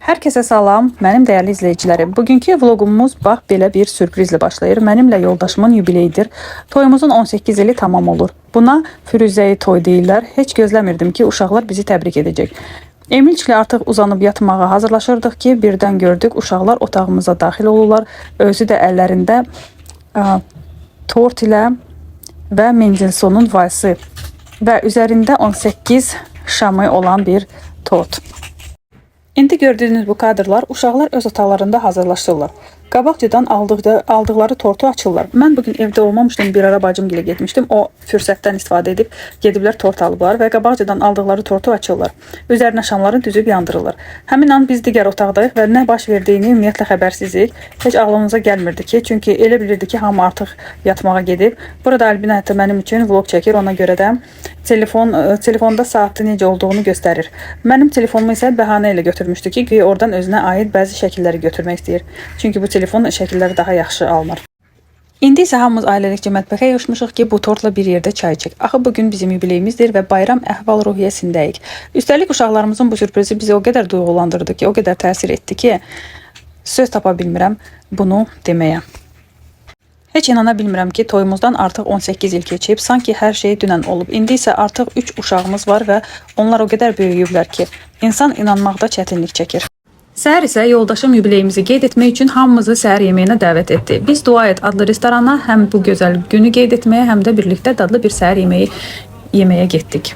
Hər kəsə salam, mənim dəyərli izləyicilərim. Bugünkü vloqumuz bax belə bir sürprizlə başlayır. Mənimlə yoldaşımın yubileyidir. Toyumuzun 18 ili tamam olur. Buna Firuzəyi toy deyirlər. Heç gözləmirdim ki, uşaqlar bizi təbrik edəcək. Emilçlə artıq uzanıb yatmağa hazırlaşırdıq ki, birdən gördük uşaqlar otağımıza daxil olurlar. Özü də əllərində tort ilə və Mendelssohn'un valsi və üzərində 18 şamı olan bir tort. İndi gördüyünüz bu kadrlar uşaqlar öz otaqlarında hazırlaşırlar. Qabaqcadan aldıqları tortu açırlar. Mən bugün evdə olmamışdım, bir ara bacımgilə getmişdim. O fürsətdən istifadə edib gediblər tort alıblar və qabaqcadan aldıqları tortu açırlar. Üzərinə şamları düzüb yandırırlar. Həmin an biz digər otaqdayıq və nə baş verdiyini ümumiyyətlə xəbərsizik. Heç ağlımıza gəlmirdi ki, çünki elə bilirdi ki, hamı artıq yatmağa gedib. Burada Albina hətta mənim üçün vlog çəkir, ona görə də telefonda saatı necə olduğunu göstərir. Mənim telefonumu isə bəhanə ilə götürmüşdü ki, güya oradan özünə aid bəzi şəkilləri götürmək istəyir. Çünki bu telefon şəkilləri daha yaxşı alınır. İndi isə hamımız ailəlikcə mətbəxə yığışmışıq ki, bu tortla bir yerdə çay içək. Axı bu gün bizim yubileyimizdir və bayram əhval-ruhiyyəsindəyik. Üstəlik uşaqlarımızın bu sürprizi bizi o qədər duyğulandırdı ki, o qədər təsir etdi ki, söz tapa bilmirəm bunu deməyə. Heç inana bilmirəm ki, toyumuzdan artıq 18 il keçib, sanki hər şey dünən olub. İndi isə artıq 3 uşağımız var və onlar o qədər böyüyüblər ki, insan inanmaqda çətinlik çəkir. Səhər isə yoldaşım yubileyimizi qeyd etmək üçün hamımızı səhər yeməyinə dəvət etdi. Biz Dua Et adlı restorana həm bu gözəl günü qeyd etməyə, həm də birlikdə dadlı bir səhər yeməyi yeməyə getdik.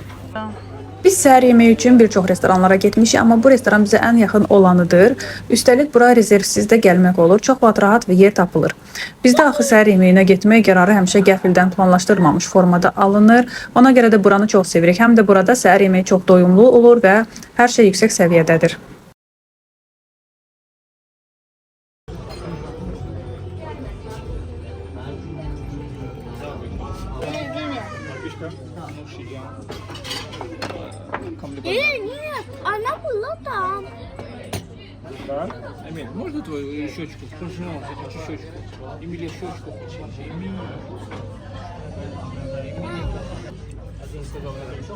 Biz səhər yeməyi üçün bir çox restoranlara getmişik, amma bu restoran bizə ən yaxın olanıdır. Üstəlik bura rezervsiz də gəlmək olur. Çox vaxt rahat və yer tapılır. Bizdə axı səhər yeməyinə getmək qərarı həmişə qəfildən planlaşdırılmamış formada alınır. Ona görə də buranı çox sevirik. Həm də burada səhər yeməyi çox doyumlu olur və hər şey yüksək səviyyədədir. Нет, она была там. Да? Эмиль, можно твою щечку? Пожалуйста, я хочу щечку. Эмилия, щечку хочу. Эмиль. Эмиль. Один сказал, это еще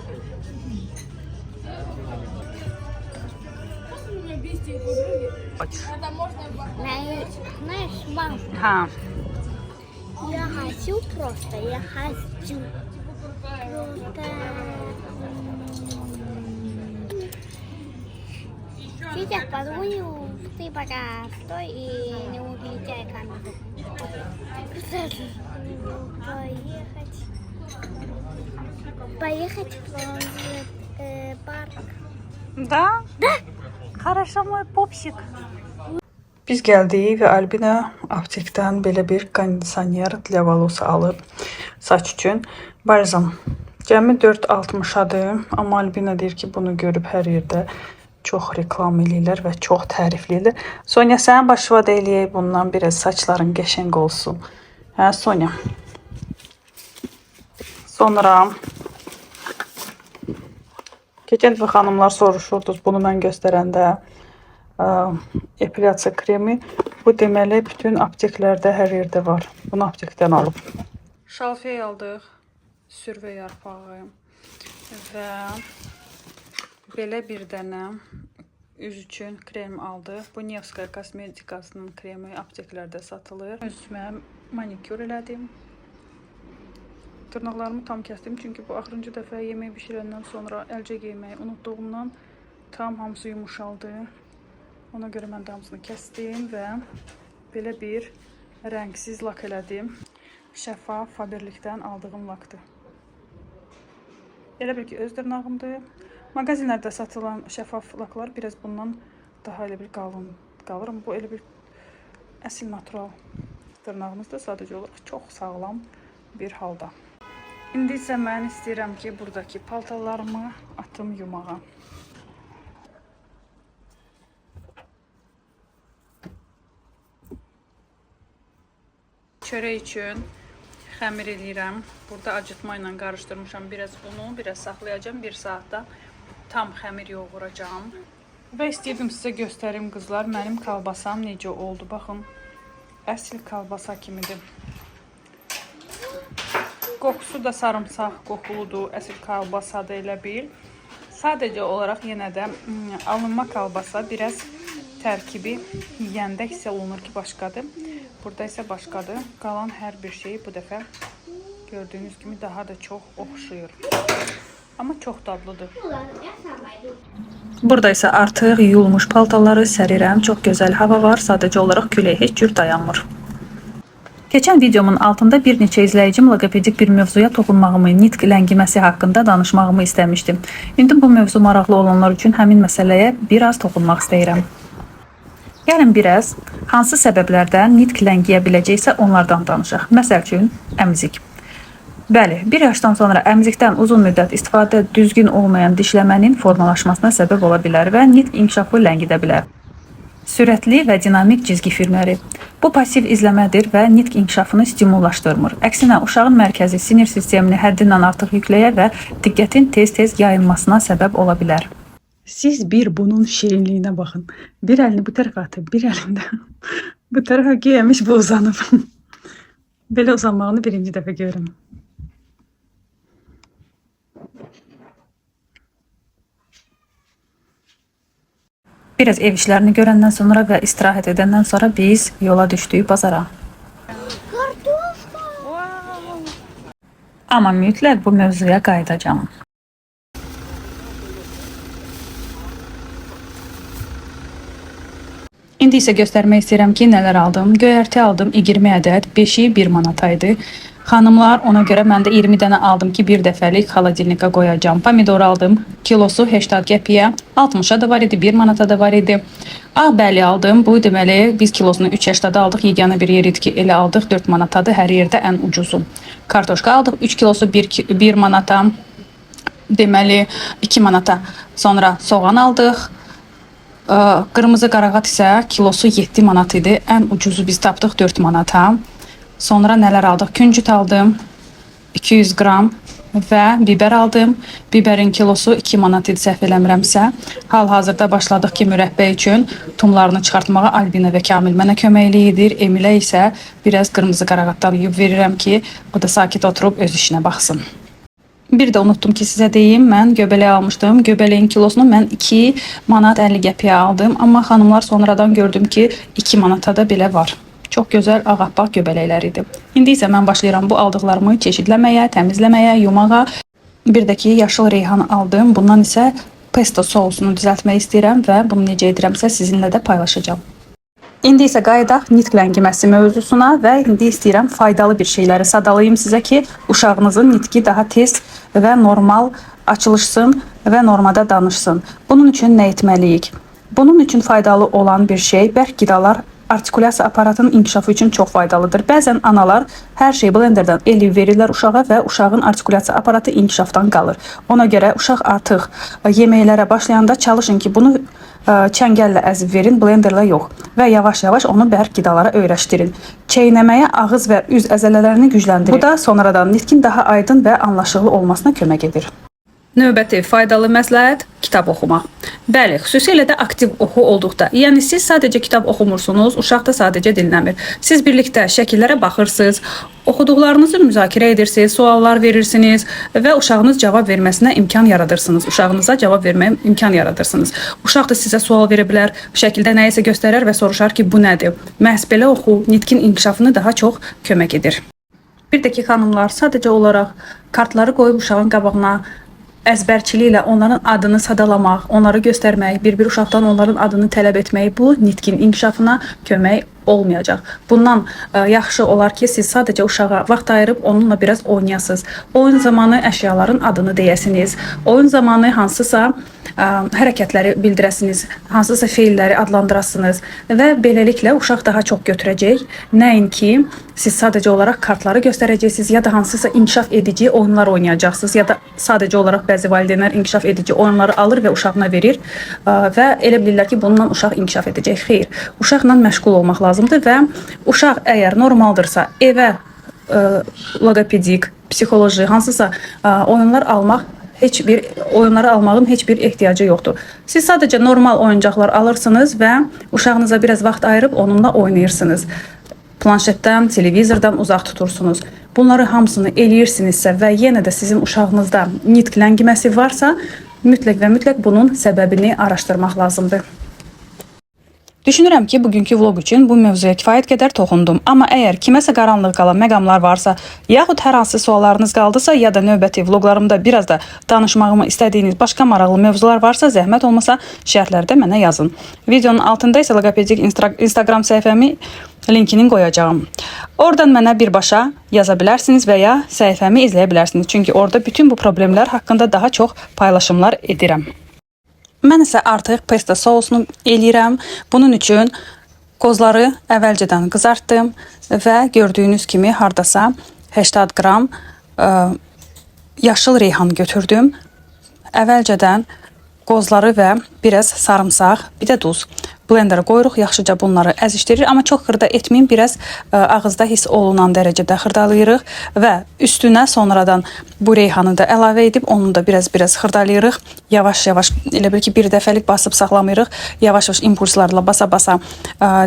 Знаешь, мам, Ha. я хочу просто, я хочу просто... Сейчас позвоню, ты пока стой и не выключай камеру. Поехать. Поехать в парк. Да? Да. Хорошо, мой пупсик. Biz gəldik və Albina aptekdən belə bir kondisioner для волос alıb saç üçün. Balzam. Cəmi 4.60-adır, amma Albina deyir ki, bunu görüb hər yerdə çox reklam eləyirlər və çox tərifləyirlər. Sonya, sən başıva da eləyək bundan biraz saçların qəşəng olsun. Hə, Sonya. Sonra keçən dəfə xanımlar soruşurdunuz bunu mən göstərəndə. Epilyasiya kremi. Bu deməli bütün apteklərdə hər yerdə var. Bunu aptekdən alıb. Şalfey aldıq, sürvə yarpağı və belə bir dənə üz üçün krem aldıq. Bu Nevskaya kosmetikasının kremi apteklərdə satılır. Özümə manikür elədim. Dırnaqlarımı tam kəsdim çünki bu axırıncı dəfə yemək bişirəndən sonra əlcə geyməyi unutduğumdan tam hamısı yumuşaldı. Ona görə mən də hamısını kəsdim və belə bir rəngsiz lak elədim. Şəffaf Faberlikdən aldığım lakdır. Elə bil ki, öz dırnağımdır. Mağazinlərdə satılan şəffaf laklar biraz bundan daha elə bir qalın qalır. Amma bu elə bir əsl natural dırnağımızdır. Sadəcə olaraq çox sağlam bir halda. İndi isə mən istəyirəm ki, buradakı paltarlarımı atım yumağa. Çörək üçün xəmir eləyirəm. Burada acıtma ilə qarışdırmışam biraz unu, biraz saxlayacağam. Bir saatda tam xəmir yoğuracağam. Və istəyirdim sizə göstərim qızlar, mənim kalbasam necə oldu. Baxın, əsl kalbasa kimidir. Qoxusu da sarımsaq qoxuludur, əsl kalbasadır elə bil. Sadəcə olaraq yenə də alınma kalbasa biraz Tərkibi yeyəndə hiss olunur ki, başqadır. Burada isə başqadır. Qalan hər bir şey bu dəfə gördüyünüz kimi daha da çox oxşuyur. Amma çox dadlıdır. Ну ладно, я сама иду. Burada isə artıq yuyulmuş paltarları sərirəm. Çox gözəl hava var. Sadəcə olaraq külək heç cür dayanmır. Keçən videomun altında bir neçə izləyicim loqopedik bir mövzuya toxunmağımı, nitq ləngiməsi haqqında danışmağımı istəmişdi. İndi bu mövzu maraqlı olanlar üçün həmin məsələyə biraz toxunmaq istəyirəm. Gəlin biraz hansı səbəblərdən nitq ləngiyə biləcəksə onlardan danışaq. Məsəl üçün əmzik. Bəli, bir yaşdan sonra əmzikdən uzun müddət istifadə düzgün olmayan dişləmənin formalaşmasına səbəb ola bilər və nitq inkişafı ləngidə bilər. Sürətli və dinamik cizgi filmləri. Bu pasiv izləmədir və nitq inkişafını stimullaşdırmır. Əksinə, uşağın mərkəzi sinir sistemini həddindən artıq yükləyə və diqqətin tez-tez yayınmasına səbəb ola bilər. Siz bir bunun şirinliyinə baxın. Bir əlini bu tərəfə atıb, bir əlində bu tərəfə geyəmiş bu uzanıb. Belə uzanmağını birinci dəfə görürəm. Biraz ev işlərini görəndən sonra və istirahət edəndən sonra biz yola düşdük bazara. Картошка! Amma mütləq bu mövzuya qayıdacağam. İndi isə göstərmək istəyirəm ki, nələr aldım. Göyərti aldım 20 ədəd, 5-i 1 manata idi. Xanımlar, ona görə mən də 20 dənə aldım ki, bir dəfəlik xolodilnika qoyacağam. Pomidor aldım, kilosu 80 qəpiyə, 60-a da var idi, 1 manata da var idi. Ağbəli aldım. Bu deməli biz kilosunu 3.80-da aldıq. Yeganə bir yer idi ki, elə aldıq 4 manatadır. Hər yerdə ən ucuzu. Kartoşka aldıq 3 kilosu 1 manata. Deməli 2 manata. Sonra soğan aldıq. Qırmızı qarağat isə kilosu 7 manat idi. Ən ucuzu biz tapdıq 4 manata. Sonra nələr aldıq? Küncüt aldım 200 qram və biber aldım. Biberin kilosu 2 manat idi səhv eləmirəmsə. Hal-hazırda başladıq ki, mürəbbə üçün tumlarını çıxartmağa Albina və Kamil mənə köməklik edir. Emilə isə biraz qırmızı qarağatdan yuyub verirəm ki, o da sakit oturub öz işinə baxsın. Bir də unutdum ki, sizə deyim, mən göbələk almışdım. Göbələyin kilosunu mən 2 manat 50 qəpiyə aldım. Amma xanımlar sonradan gördüm ki, 2 manata da belə var. Çox gözəl ağappaq göbələklər idi. İndi isə mən başlayıram bu aldıqlarımı çeşidləməyə, təmizləməyə, yumağa. Bir də ki, yaşıl reyhan aldım. Bundan isə pesto sousunu düzəltmək istəyirəm və bunu necə edirəmsə sizinlə də paylaşacağam. İndi isə qayıdaq nitq ləngiməsi mövzusuna və indi istəyirəm faydalı bir şeyləri sadalayım sizə ki, uşağınızın nitqi daha tez və normal açılışsın və normada danışsın. Bunun üçün nə etməliyik? Bunun üçün faydalı olan bir şey bərk qidalar artikulyasiya aparatının inkişafı üçün çox faydalıdır. Bəzən analar hər şeyi blenderdən eləyib verirlər uşağa və uşağın artikulyasiya aparatı inkişafdan qalır. Ona görə uşaq artıq yeməklərə başlayanda çalışın ki, bunu çəngəllə əzib verin, blenderlə yox və yavaş-yavaş onu bərk qidalara öyrəşdirin. Çeynəməyə ağız və üz əzələlərini gücləndirir. Bu da sonradan nitqin daha aydın və anlaşıqlı olmasına kömək edir. Növbəti faydalı məsləhət kitab oxumaq. Bəli, xüsusilə də aktiv oxu olduqda. Yəni siz sadəcə kitab oxumursunuz, uşaq da sadəcə dinləmir. Siz birlikdə şəkillərə baxırsınız, oxuduqlarınızı müzakirə edirsiniz, suallar verirsiniz və uşağınız cavab verməsinə imkan yaradırsınız. Uşağınıza cavab verməyə imkan yaradırsınız. Uşaq da sizə sual verə bilər, şəkildə nəyisə göstərər və soruşar ki, bu nədir? Məhz belə oxu nitqin inkişafını daha çox kömək edir. Bir də ki, xanımlar sadəcə olaraq kartları qoyub uşağın qabağına əzbərçiliklə onların adını sadalamaq, onları göstərmək, bir-bir uşaqdan onların adını tələb etmək bu nitqin inkişafına kömək olmayacaq. Bundan yaxşı olar ki, siz sadəcə uşağa vaxt ayırıb onunla biraz oynayasınız. Oyun zamanı əşyaların adını deyəsiniz. Oyun zamanı hansısa hərəkətləri bildirəsiniz, hansısa feilləri adlandırasınız və beləliklə uşaq daha çox götürəcək. Nəinki siz sadəcə olaraq kartları göstərəcəksiniz ya da hansısa inkişaf edici oyunlar oynayacaqsınız ya da sadəcə olaraq bəzi valideynlər inkişaf edici oyunları alır və uşağına verir və elə bilirlər ki, bununla uşaq inkişaf edəcək. Xeyr, uşaqla məşğul olmaq lazımdır və uşaq əgər normaldırsa evə loqopedik, psixoloji hansısa oyunlar almaq heç bir oyunları almağın heç bir ehtiyacı yoxdur. Siz sadəcə normal oyuncaqlar alırsınız və uşağınıza biraz vaxt ayırıb onunla oynayırsınız. Planşetdən, televizordan uzaq tutursunuz. Bunları hamısını eləyirsinizsə və yenə də sizin uşağınızda nitq ləngiməsi varsa, mütləq və mütləq bunun səbəbini araşdırmaq lazımdır. Düşünürəm ki, bugünkü vloq üçün bu mövzuya kifayət qədər toxundum. Amma əgər kiməsə qaranlıq qalan məqamlar varsa, yaxud hər hansı suallarınız qaldısa, ya da növbəti vloqlarımda biraz da danışmağımı istədiyiniz başqa maraqlı mövzular varsa, zəhmət olmasa şərhlərdə mənə yazın. Videonun altında isə loqopedik Instagram səhifəmi linkini qoyacağam. Oradan mənə birbaşa yaza bilərsiniz və ya səhifəmi izləyə bilərsiniz. Çünki orada bütün bu problemlər haqqında daha çox paylaşımlar edirəm. Mən isə artıq pesto sousunu eləyirəm. Bunun üçün qozları əvvəlcədən qızartdım və gördüyünüz kimi hardasa 80 qram yaşıl reyhan götürdüm. Əvvəlcədən qozları və biraz sarımsaq, bir də duz blenderə qoyuruq, yaxşıca bunları əzişdirir, amma çox xırda etməyin, biraz ağızda hiss olunan dərəcədə xırdalayırıq və üstünə sonradan bu reyhanı da əlavə edib onu da biraz-biraz xırdalayırıq. Yavaş-yavaş, elə bil ki, bir dəfəlik basıb saxlamırıq. Yavaş-yavaş impulslarla basa-basa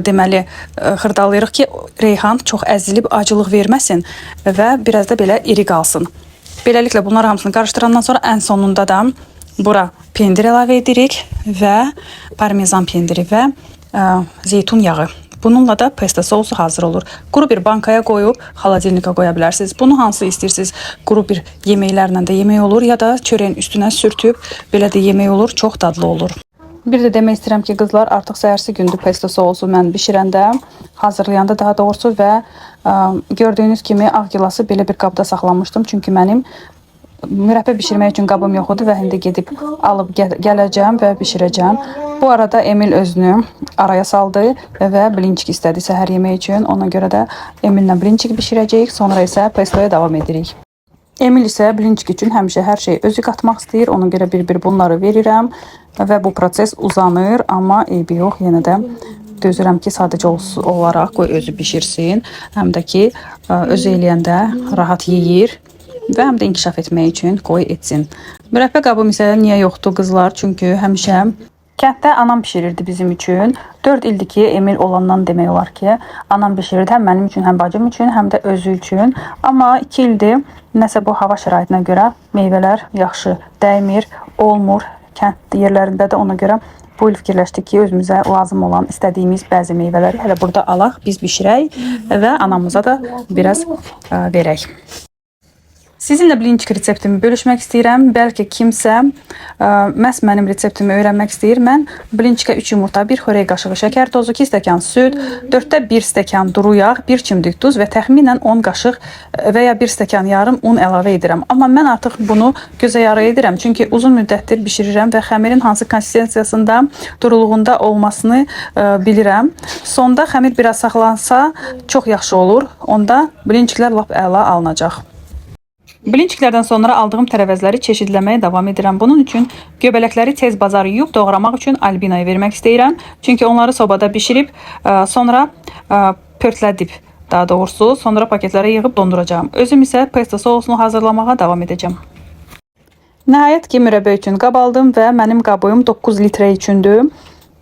deməli xırdalayırıq ki, reyhan çox əzilib acılıq verməsin və biraz da belə iri qalsın. Beləliklə bunlar hamısını qarışdırandan sonra ən sonunda da bura pendir əlavə edirik və parmezan pendiri və zeytun yağı. Bununla da pesto sousu hazır olur. Quru bir bankaya qoyub xaladelnika qoya bilərsiniz. Bunu hansı istəyirsiniz, quru bir yeməklərlə də yemək olur ya da çörəyin üstünə sürtüb belə də yemək olur, çox dadlı olur. Bir də demək istəyirəm ki, qızlar, artıq səhərsi gündür pesto sousu mən bişirəndə, hazırlayanda daha doğrusu və gördüyünüz kimi ağ gilası belə bir qabda saxlamışdım. Çünki mənim mürəbbə bişirmək üçün qabım yox idi və indi gedib alıb gələcəm və bişirəcəm. Bu arada Emil özünü araya saldı və blinçik istədi səhər yeməyi üçün. Ona görə də Emillə blinçik bişirəcəyik. Sonra isə pestoya davam edirik. Emil isə blinçik üçün həmişə hər şeyi özü qatmaq istəyir. Ona görə bir-bir bunları verirəm və bu proses uzanır, amma eybi yox, yenə də dözürəm ki, sadəcə olaraq qoy özü bişirsin. Həm də ki, özü eləyəndə rahat yeyir və həm də inkişaf etmək üçün qoy etsin. Mürəbbə qabım isə niyə yoxdur qızlar? Çünki həmişə kənddə anam bişirirdi bizim üçün. 4 ildir ki, Emil olandan demək olar ki, anam bişirirdi həm mənim üçün, həm bacım üçün, həm də özü üçün. Amma 2 ildir nəsə bu hava şəraitinə görə meyvələr yaxşı dəymir, olmur. Kənd yerlərində də ona görə bu il fikirləşdik ki, özümüzə lazım olan istədiyimiz bəzi meyvələri hələ burada alaq, biz bişirək və anamıza da biraz verək. Sizinlə blinçik reseptimi bölüşmək istəyirəm. Bəlkə kimsə məhz mənim reseptimi öyrənmək istəyir. Mən blinçikə 3 yumurta, 1 xörək qaşığı şəkər tozu, 2 stəkan süd, 4də 1 stəkan duru yağ, 1 çimdik duz və təxminən 10 qaşıq və ya 1 stəkan yarım un əlavə edirəm. Amma mən artıq bunu gözə yarı edirəm. Çünki uzun müddətdir bişirirəm və xəmirin hansı konsistensiyasında, duruluğunda olmasını bilirəm. Sonda xəmir biraz saxlansa çox yaxşı olur. Onda blinçiklər lap əla alınacaq. Blinçiklərdən sonra aldığım tərəvəzləri çeşidləməyə davam edirəm. Bunun üçün göbələkləri tez bazar yuyub doğramaq üçün Albinaya vermək istəyirəm. Çünki onları sobada bişirib sonra pörtlədib, daha doğrusu sonra paketlərə yığıb donduracağam. Özüm isə pesto sousunu hazırlamağa davam edəcəm. Nəhayət ki, mürəbbə üçün qab aldım və mənim qabım 9 litrə üçündür.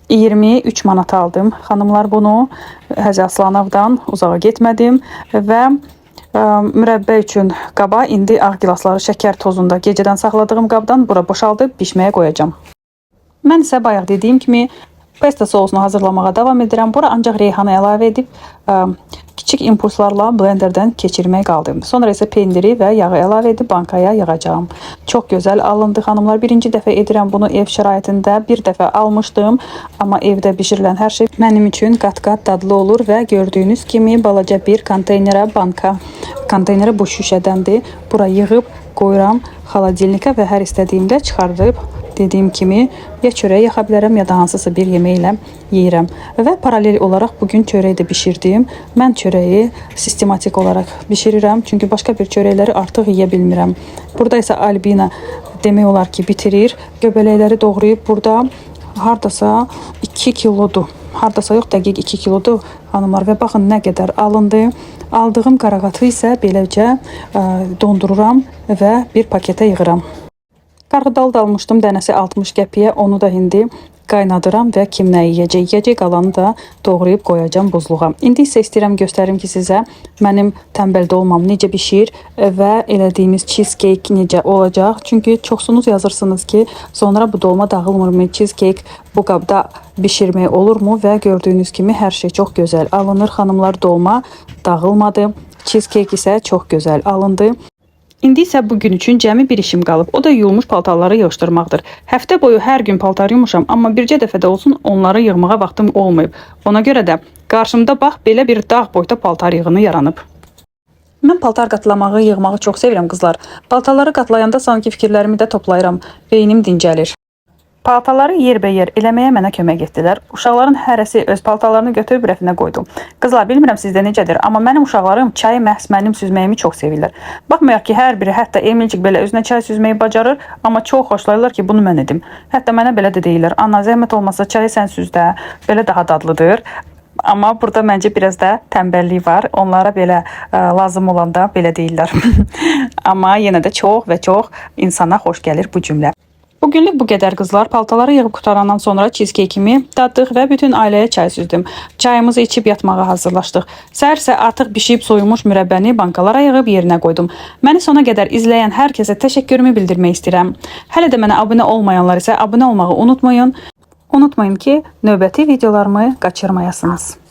23 manat aldım. Xanımlar, bunu Həzi Aslanovdan, uzağa getmədim və mürəbbə üçün qaba indi ağ gilasları şəkər tozunda gecədən saxladığım qabdan bura boşaldıb bişməyə qoyacağam. Mən isə bayaq dediyim kimi pesto sousunu hazırlamağa davam edirəm. Bura ancaq reyhanı əlavə edib kiçik impulslarla blenderdən keçirmək qaldı. Sonra isə pendiri və yağı əlavə edib bankaya yığacağam. Çox gözəl alındı xanımlar. Birinci dəfə edirəm bunu ev şəraitində. Bir dəfə almışdım, amma evdə bişirilən hər şey mənim üçün qat-qat dadlı olur və gördüyünüz kimi balaca bir konteynerə, banka konteyneri bu şüşədəndir. Bura yığıb qoyuram xaladelnika və hər istədiyimdə çıxardıb dediyim kimi ya çörək yaxa bilərəm, ya da hansısa bir yeməklə yeyirəm. Və paralel olaraq bugün çörək də bişirdim. Mən çörəyi sistematik olaraq bişirirəm, çünki başqa bir çörəkləri artıq yeyə bilmirəm. Burada isə Albina demək olar ki, bitirir. Göbələkləri doğrayıb burada hardasa 2 kilodur. Hardasa yox, dəqiq 2 kilodur xanımlar və baxın nə qədər alındı. Aldığım qarağatı isə beləcə dondururam və bir paketə yığıram. Qarğıdalı da almışdım, dənəsi 60 qəpiyə, onu da indi Qaynadıram və kim nə yeyəcək, yeyəcək, qalanı da doğrayıb qoyacam buzluğa. İndi isə istəyirəm göstərim ki sizə mənim tənbəl dolmam necə bişir və elədiyimiz cheesecake necə olacaq. Çünki çoxsunuz yazırsınız ki, sonra bu dolma dağılmırmı, cheesecake bu qabda bişirmək olurmu və gördüyünüz kimi hər şey çox gözəl alınır. Xanımlar, dolma dağılmadı. Cheesecake isə çox gözəl alındı. İndi isə bu gün üçün cəmi bir işim qalıb. O da yuyulmuş paltarları yığışdırmaqdır. Həftə boyu hər gün paltar yumuşam, amma bircə dəfə də olsun onları yığmağa vaxtım olmayıb. Ona görə də qarşımda bax belə bir dağ boyda paltar yığını yaranıb. Mən paltar qatlamağı, yığmağı çox sevirəm qızlar. Paltarları qatlayanda sanki fikirlərimi də toplayıram, beynim dincəlir. Paltarları yerbəyer eləməyə mənə kömək etdilər. Uşaqların hərəsi öz paltarlarını götürüb rəfinə qoydu. Qızlar, bilmirəm sizdə necədir, amma mənim uşaqlarım çayı məhz mənim süzməyimi çox sevirlər. Baxmayaraq ki, hər biri, hətta Emilcik belə özünə çay süzməyi bacarır, amma çox xoşlayırlar ki, bunu mən edim. Hətta mənə belə də deyirlər: "Ana, zəhmət olmasa çayı sən süz də, belə daha dadlıdır." Amma burada məncə biraz da tənbəllik var. Onlara belə lazım olanda belə deyirlər. Amma yenə də çox və çox insana xoş gəlir bu cümlə. Bugünlük bu qədər qızlar. Paltaları yığıb qutarandan sonra cheesecake'imi daddıq və bütün ailəyə çay süzdüm. Çayımızı içib yatmağa hazırlaşdıq. Səhər isə artıq bişib soyumuş mürəbbəni bankalara yığıb yerinə qoydum. Məni sona qədər izləyən hər kəsə təşəkkürümü bildirmək istəyirəm. Hələ də mənə abunə olmayanlar isə abunə olmağı unutmayın. Unutmayın ki, növbəti videolarımı qaçırmayasınız.